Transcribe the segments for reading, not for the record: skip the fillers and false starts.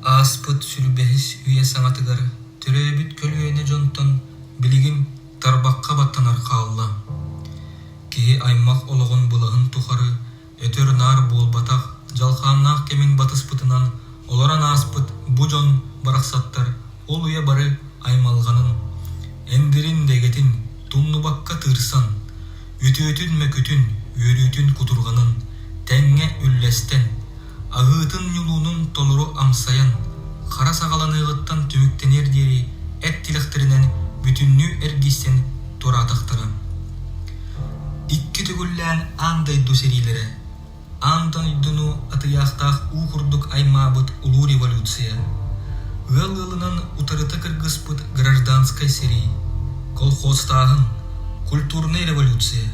Ааспыт сүрбэһис үйэ саҥатыгар төрөөбүт көлүөнэ дьонтон билигин тарбахха баттанар хаалла. Киһи аймах олоҕун былаһын тухары өтөр-наар буолбатах дьалхааннаах кэмин батыспытынан олорон ааспыт бу дьон барахсаттар ол үйэ бары аймалҕанын, эндирин-дэгэтин тумнубакка тыырсан, үтүөтүн-мөкүтүн, үөрүүтүн-кутурҕанын тэҥҥэ үллэстэн, аһыытын-ньулуунун толору амсайан, хара саҕаланыаҕыттан түмүктэниэр диэри эт тилэхтэринэн бүтүннүү эргийсэн туораатахтара. Икки төгүллээн аан дойду сэриилэрэ, аан дойдуну атыйаахтаах уу курдук аймаабыт улуу революция, ыал ыалынан утарыта кыргыспыт гражданскай сэрии, колхозтааһын, культурнай революция,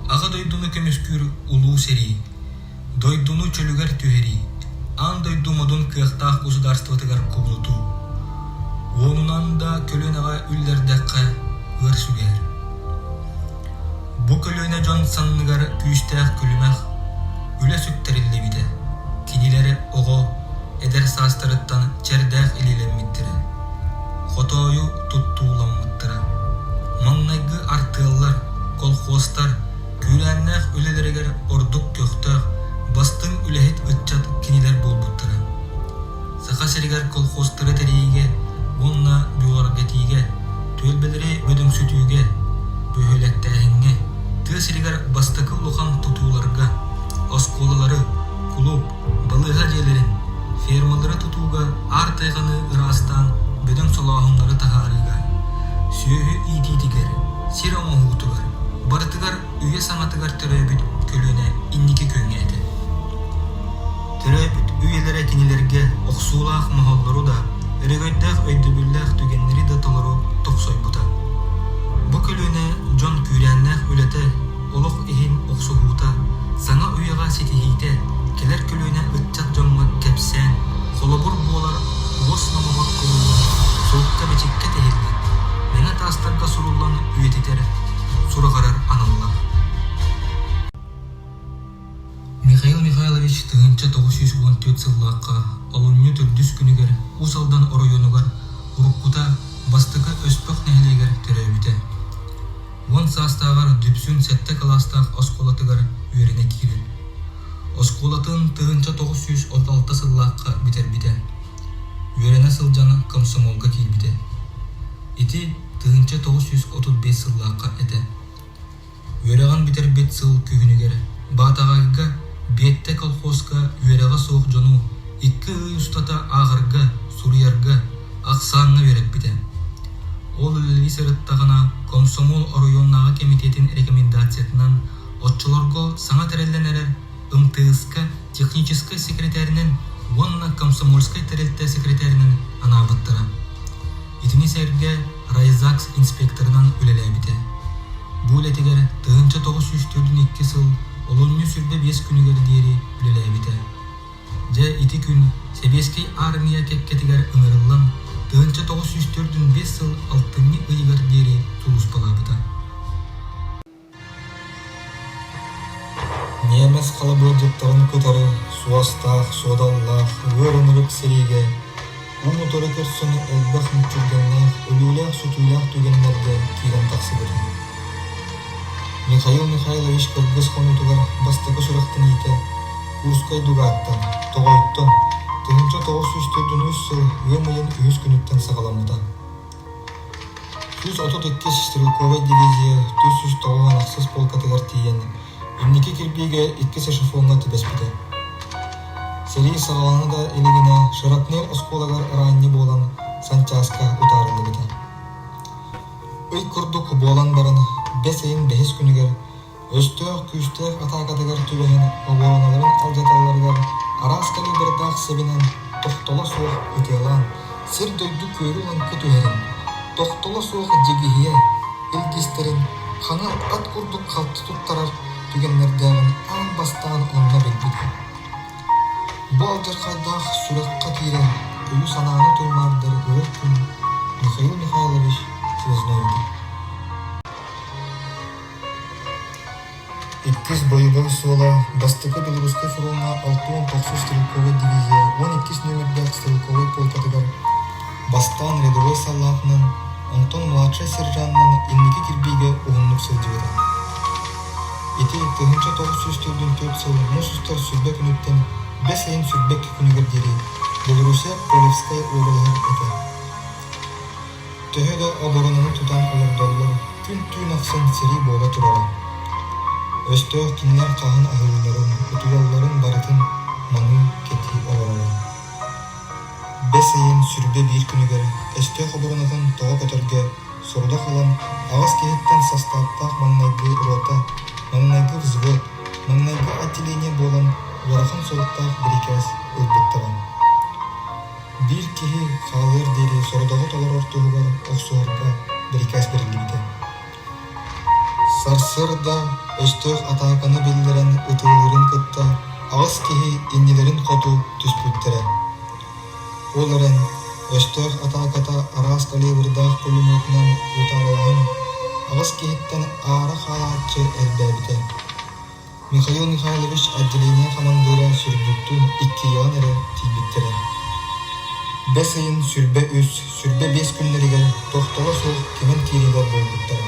Аҕа дойдуну көмүскүүр улуу сэрии, Дойдуну чөлүгэр түһэрии, аан дойду модун кыахтаах государствотыгар кубулутуу. Уонунан да көлүөнэҕэ үллэрдэххэ ыар сүгээр. Бу көлүөнэ дьон санныгар күүстээх күлүмэх үлэ сүктэриллибитэ. Кинилэри оҕо, эдэр саастарыттан чэрдээх илиилэммиттэрэ, хотоойу туттууламмыттара. Маҥнайгы артыаллар, колхуостар Күүрээннээх үлэлэригэр ордук көхтөөх, бастыҥ үлэһит ыччат кинилэр буолбуттара. Саха сиригэр колхозтары тэрийиигэ уонна бөҕөргөтүүгэ, түөлбэлэри бөдөҥсүтүүгэ, бөһүөлэктээһиҥҥэ, тыа сиригэр бастакы улахан тутууларга, оскуолалары, кулууп, балыыһа дьиэлэрин, фермалары тутууга аар тайҕаны ыраастаан бөдөҥ солооһуннары таһаарыыга, сүөһү иитиитигэр, сир оҥоһуутугар, барытыгар үйэ саҥатыгар төрөөбүт көлүөнэ инники күөҥҥэ этэ. Төрөөбүт үйэлэрэ кинилэргэ охсуулаах моһоллору да, өрөгөйдөөх өйдөбүллээх түгэннэри да толору тохсойбута. Бу көлүөнэ дьон күүрээннээх үлэтэ олох иһин охсуһуута, саҥа үйэҕэ ситиһиитэ, кэлэр көлүөнэ ыччат дьоҥҥо кэпсээн, холобур буолар уос номоҕор куруллан, сурукка-бичиккэ тиһиллэн, мэҥэ таастарга суруллан үйэтитэр, сураҕырар аналлаах. Михаил Михайлович 1914 сыллаахха олунньу төрдүс күнүгэр Уус Алдан оройуонугар уруккута Бастакы Өспөх нэһилиэгэр төрөөбүтэ. Уон саастааҕар Дүпсүн сэттэ кылаастаах оскуолатыгар үөрэнэ киирэр. Оскуолатын 1936 сыллаахха бүтэрбитэ. Үөрэнэ сылдьан комсомолга киирбитэ. Ити 1935 сыллаахха этэ. Үөрэҕин бүтэрбит сыл күһүнүгэр Баатаҕайга Биэттэ колхозка үөрэҕэ суох дьону икки ый устата ааҕарга, суруйарга, ахсааҥҥа үөрэппитэ. Ол үлэлии сырыттаҕына комсомол оройуоннааҕы кэмитиэтин рекомендациятынан оччолорго саҥа тэриллэн эрэр МТС-ка техническэй секретаринэн уонна комсомольскай тэрилтэ секретаринэн анаабыттара. Итини сэргэ райзагс инспекторынан үлэлээбитэ. Бу үлэтигэр 1942 сыл олунньу 25 күнүгэр диэри үлэлээбитэ. Дьэ ити күн Сэбиэскэй Аармыйа кэккэтигэр ыҥырыллан 1945 сыл алтынньы ыйыгар диэри сулууспалаабыта. Ньиэмэс халабыардьыттарын кытары суостаах, суодаллаах ыар ынырык сэриигэ уун-утары көрсөн элбэх мүччүргэннээх, өлүүлээх-сүтүүлээх түгэннэргэ киирэн тахсыбыта. Михаил Михайлович кыргыс хонуутугар бастакы сүрэхтэниитэ Курскай дугааттан, Тоҕойтон 1943 сыл ыам ыйын үһүс күнүттэн саҕаламмыта. 132 стрелковай дивизия 496 полкатыгар тиийэн, инники кирбиигэ иккис эшелоҥҥа түбэспитэ. Сэрии саҕалана да илигинэ шрапнель оскуолагар араанньы буолан санчааска утаарыллыбыта. Ый курдук буолан баран, бэс ыйын бэһис күнүгэр Өстөөх күүстээх атаакатыгар түбэһэн оборуоналарын алдьаталларыгар араас калибрдаах сэбинэн тохтоло суох ытыалаан, сир-дойду күөрү-лаҥкы түһэрин, тохтоло суох дьигиһийэ илгистэрин хаҥыл ат курдук халты туттарар түгэннэрдээҕин аан бастаан онно билбитэ. Бу алдьархайдаах сүрэххэ киирэн өйү-санааны туймаардар ыар күн Михаил Михайлович связной этэ. Иккис бойобуой суола Бастакы Белорусскай фроҥҥа 69 стрелковай дивизия 12 нүөмэрдээх стрелковай полкатыгар бастаан рядовой саллаатынан, онтон младшай сержанынан инники кирбиигэ уһуннук сылдьыбыта. Ити 1944 сыл муус устар 20 күнүттэн бэс ыйын 22 күнүгэр диэри Белоруссия Полевскай уобалаһыгар этэ. Төһө да оборонаны тутан олордоллор, күн-түүн ахсын сэрии буола турара. Өстөөх кинилэр хаһан аһыылларын, утуйалларын барытын маныы кэтии олороро. Бэс ыйын 21 күнүгэр өстөөх оборонатын тоҕо көтөргө сорудах ылан аҕыс киһиттэн састааптаах маҥнайгы рота, маҥнайгы взвод, маҥнайгы отделение буолан ыарахан соруктаах бирикээс ылбыттара. Биир киһи хаалыар диэри сорудаҕы толорор туһугар охсуһарга бирикээс бэриллибитэ. Сарсыарда өстөөх атааканы биллэрэн ытыалыырын кытта аҕыс киһи иннилэрин хоту түспүттэрэ. Ол эрэн, өстөөх атааката араас калибрдаах пулеметунан утаарылаһан, аҕыс киһиттэн аара хаалааччы элбээбитэ. Михаил Михайлович отделение хамандыыра сүрдүктүүн иккиэйэҕин эрэ тиийбиттэрэ. Бэс ыйын 23, 25 күннэригэр тохтоло суох кимэн киириилэр буолбуттара.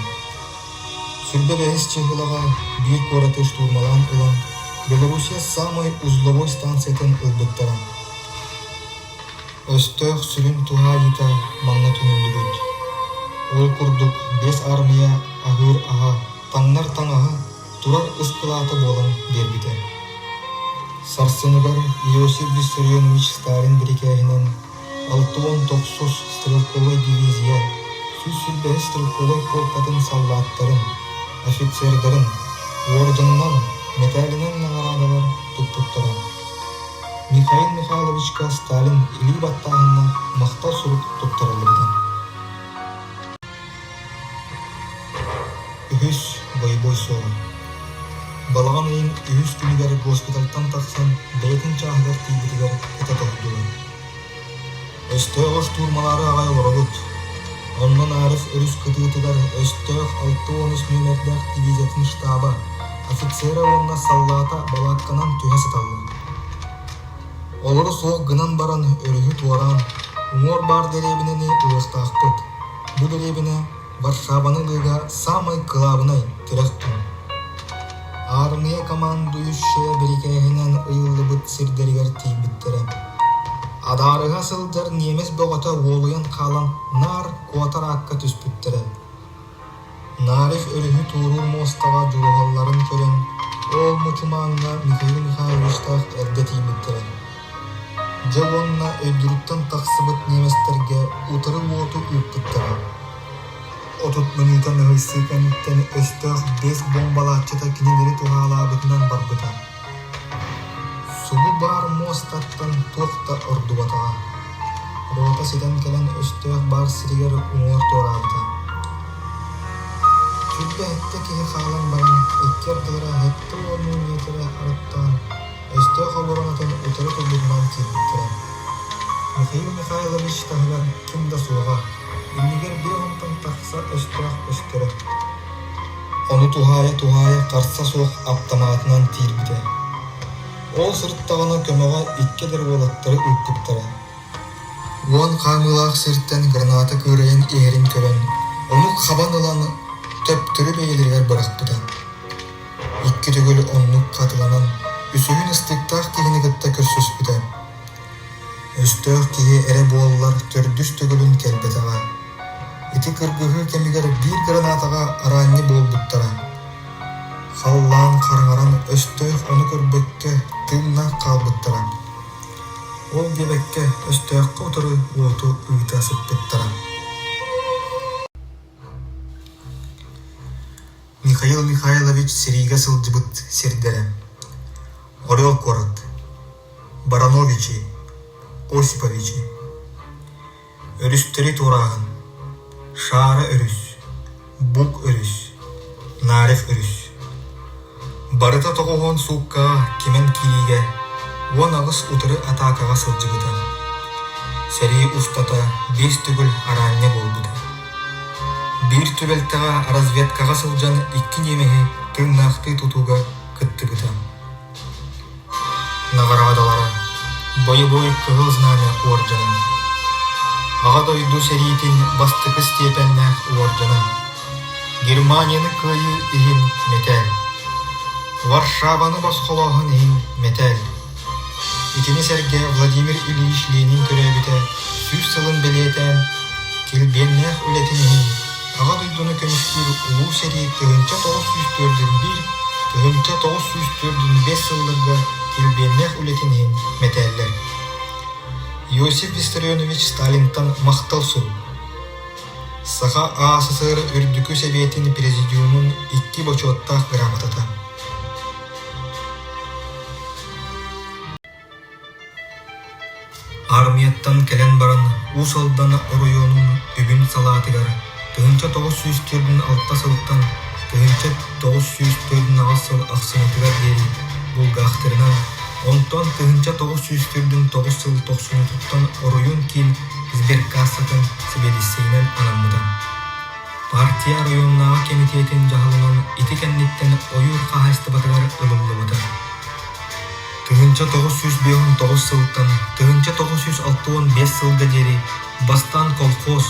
25 чыыһылаҕа биир куораты штурмалаан ылан, Белоруссия саамай узловой станциятын ылбыттара. Өстөөх сүрүн туһаайыыта манна түмүллүбүт. Ол курдук биэс аармыйа аһыыр аһа, таҥнар таҥаһа турар ыскылаата буолан биэрбитэ. Сарсыныгар Иосиф Виссарионович Сталин бирикээһинэн 69 стрелковай дивизия 125 стрелковай полкатын саллааттарын, офицердарын уордьанынан, мэтээлинэн наҕараадалар туппуттара. Михаил Михайловичка Сталин илии баттааһыннаах махтал сурук туттарыллыбыта. Үһүс бойобуой суола Балаҕан ыйын үһүс күнүгэр госпитальтан тахсан бэйэтин чааһыгар тиийбитигэр ыта тоһуйдулар. Өстөөх штурмалаары аҕай олоробут. Онно Наров өрүс кытыытыгар өстөөх 63 нүөмэрдээх дивизиятын штаба, офицера уонна саллаата балаакканан түһэ сыталлар. Олору суох гынан баран өрүһү туораан, уҥуор баар дэриэбинэни ылыахтаахпыт. Бу дэриэбинэ Варшаваны ылыыга саамай кылаабынай тирэх пуун. Аармыйа командующайа бирикээһинэн ыйыллыбыт сирдэригэр тиийбиттэрэ. Адаарыһа сылдьар ньиэмэс бөҕөтө уолуйан хаалан наар куотар аакка түспүттэрэ. Нарев өрүһү туоруур муостаҕа дьулуһалларын көрөн, ол мучумааҥҥа Михаил Михайловичтаах эрдэ тиийбиттэрэ. Дьэ уонна өйдөрүттэн тахсыбыт немецтэргэ утары уоту ыыппыттара. 30 мүнүүтэ ныһыйсыы кэнниттэн өстөөх биэс буомбалааччыта кинилэри туһаалаабытынан барбыта. Субу баар муостаттан туох да ордубатаҕа. Рота ситэн кэлэн өстөөх баар сиригэр уҥуор туораабыта. 27 киһи хаалан баран, икки ардылара 70 миэтэрэ арыттаан, өстөөх оборонатын утары турбутунан киирбиттэрэ. Михаил Михайлович таһыгар ким да суоҕа, иннигэр биир онтон тахса өстөөх көстөрө. Ону туһаайа-туһаайа харса суох аптамаатынан тиирбитэ. Ол сырыттаҕына көмөҕө икки эдэр уолаттары ыыппыттара. Уон хаамыылаах сиртэн граната кыырайан иһэрин көрөн, ону хабан ылан төптөрү бэйэлэригэр бырахпыта. Икки төгүл оннук хатыланан, үсүһүн ыстыыктаах киһини кытта көрсүспүтэ. Өстөөх киһи эрэ буоллар төрдүс төгүлүн кэлбэтэҕэ. Ити кыргыһыы кэмигэр биир гранатаҕа араанньы буолбуттара. Халлаан хараҥаран өстөөх ону көрбөккө тыыннаах хаалбыттара. Ол диэбэккэ өстөөххө утары уоту ыыта сыппыттара. Михаил Михайлович сэриигэ сылдьыбыт сирдэрэ: Орел куорат, Барановичи, Осиповичи, Өрүстэри туорааһын, Шара өрүс, Бук өрүс, Нарев өрүс. Барыта 90 сууккаҕа кимэн киириигэ 18 утары атаакаҕа сылдьыбыта. Сэрии устата биэс төгүл араанньа буолбута. Биир түбэлтэҕэ разведкаҕа сылдьан икки ньиэмэһи. тыыннаахтыы тутууга кыттыбыта. Наҕараадалара Бойобуой Кыһыл Знамя уордьана, Аҕа дойду сэриитин бастакы степеннээх уордьана, Германияны кыайыы иһин мэтээл, Варшаваны босхолооһун иһин мэтээл. Итини сэргэ Владимир Ильич Ленин төрөөбүтэ 100 сылын бэлиэтээн, килбиэннээх үлэтин иһин Аҕа дойдуну көмүскүүр Улуу сэрии 1941, 1945 сылларга килбиэннээх үлэтин иһин мэтээллэр. Иосиф Виссарионович Сталинтан махтал сурук. Саха АССР Үрдүкү Сэбиэтин Президиумун икки бочуоттаах грамотата. Аармыйаттан кэлэн баран Уус Алдан оройуонун үбүн салаатыгар 1946 сылтан 1948 сыл ахсынньытыгар диэри булгаахтырынан, онтон 1949 сыл тохсунньутуттан оройуон киин сберкассатын сэбиэдиссэйинэн анаммыта. Партия оройуоннааҕы кэмитиэтин дьаһалынан ити кэнниттэн ойуур хаһаайыстыбатыгар ылыллыбыта. 1959 сылтан 1965 сылга диэри бастаан колхоз,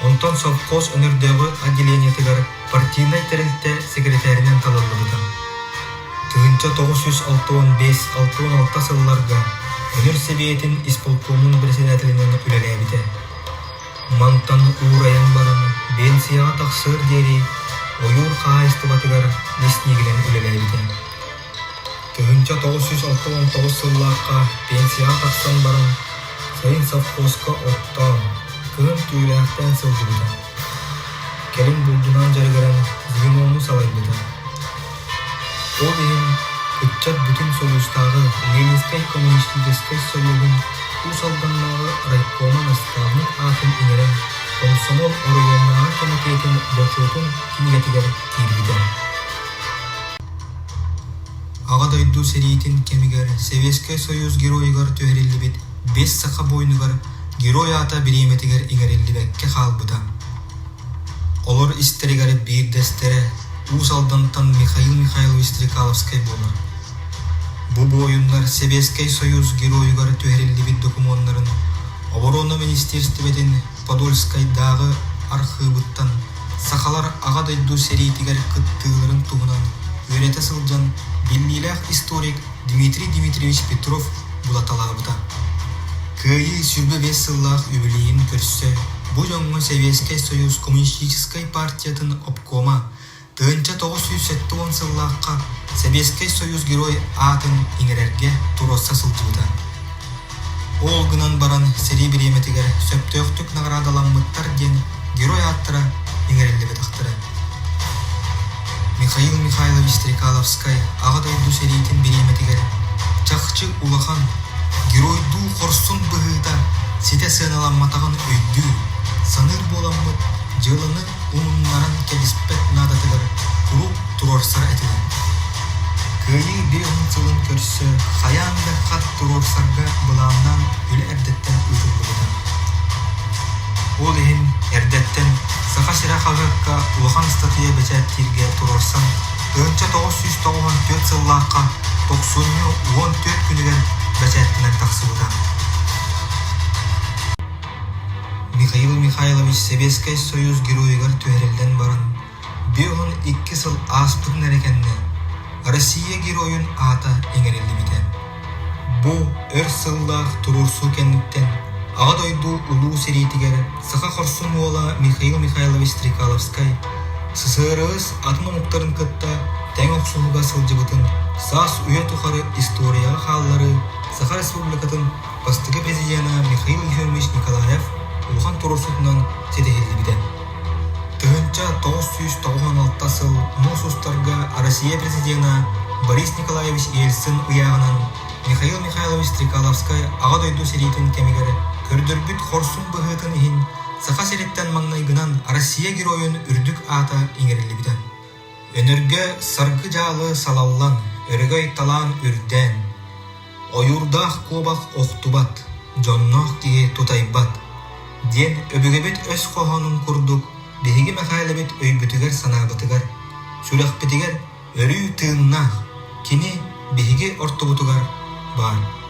онтон совхоз Өнөрдөөҕү отделениетыгар партийнай тэрилтэ секретарынан талыллыбыта. 1965-66 сылларга Өнөр Сэбиэтин исполкомун председателинэн үлэлээбитэ. Мантан уурайан баран, биэнсийэҕэ тахсыар диэри ойуур хаһаайыстыбатыгар леснигинэн үлэлээбитэ. 1969 сыллаахха пенсияҕа тахсан баран, сайын совхозка оттоон, кыһын түүлээхтээн сылдьыбыта. Кэлин булдунан дьарыгыран звенону салайбыта. Ол иһин ыччат бүтүн Сойуустааҕы Ленинскэй коммунистическай сойууһун Уус Алданнааҕы райкома наставник аатын иҥэрэн комсомол оройуоннааҕы кэмитиэтин бочуотун кинигэтигэр киирбитэ. Аҕа дойду сэриитин кэмигэр Сэбиэскэй Союз Геройугар түһэриллибит биэс саха буойунугар Герой аата бириэмэтигэр иҥэриллибэккэ хаалбыта. Олор истэригэр биирдэстэрэ Уус Алдантан Михаил Михайлович Стрекаловскай буолар. Бу буойуннар Сэбиэскэй Союз Геройугар түһэриллибит докумуоннарын Оборона министиэристибэтин Подольскайдааҕы архыыбыттан сахалар Аҕа дойду сэриитигэр кыттыыларын туһунан үөрэтэ сылдьан биллиилээх историк Дмитрий Дмитриевич Петров булаталаабыта. Кыайыы 25 сыллаах үбүлүөйүн көрсө бу дьоҥҥо Сэбиэскэй Союз Коммунистическай партиятын обкома 1970 сыллаахха Сэбиэскэй Союз Герой аатын иҥэрэргэ туруорса сылдьыбыта. Ол гынан баран сэрии бириэмэтигэр сөптөөхтүк наҕараадаламмыттар диэн герой ааттара иҥэриллибэтэхтэрэ. Михаил Михайлович Стрекаловскай Аҕа дойду сэриитин бириэмэтигэр чахчы улахан, геройдуу хорсун быһыыта ситэ сыаналамматаҕын өйдүүр, саныыр буоламмыт дьыаланы умуннаран кэбиспэт наадатыгар куруук туруорсар этилэр. Кыайыы биир сылын көрсө хайаан да хат туруорсарга былааннаан үлэ эрдэттэн ыытыллыбыта. Ол иһин эрдэттэн Саха сирэ хаһыакка улахан ыстатыйа бэчээттииргэ туруорсан 1994 сыллаахха тохсунньу 14 күнүгэр бэчээттэнэн тахсыбыта. Михаил Михайлович Сэбиэскэй Союз Геройугар түһэриллэн баран, 52 сыл ааспытын эрэ кэннэ Россия Геройун аата иҥэриллибитэ. Бу өр сыллаах туруорсуу кэнниттэн Аҕа дойду Улуу сэриитигэр саха хорсун уола Михаил Михайлович Стрекаловскай ССРС атын омуктарын кытта тэҥ охсуһууга сылдьыбытын саас үйэ тухары историяҕа хаалларыы Саха Республикатын Бастакы президена Михаил Ефимович Николаев улахан туруорсуутунан ситиһиллибитэ. 1996 сыл муус устарга Россия президена Борис Николаевич Ельцин ыйааҕынан Михаил Михайлович Стрекаловскай Аҕа дойду сэриитин кэмигэр көрдөрбүт хорсун быһыытын иһин Саха сириттэн маҥнайгынан Россия Геройун үрдүк аата иҥэриллибитэ. Өнөргө саргы-дьаалы салаллан, өрөгөй-талаан үрдээн, ойуурдаах куобах охтубат, дьонноох киһи тутайбат диэн өбүгэбит өс хоһоонун курдук биһиги Мэхээлэбит өйбүтүгэр-санаабытыгар, сүрэхпитигэр. Өрүү тыыннаах, кини биһиги ортобутугар баар.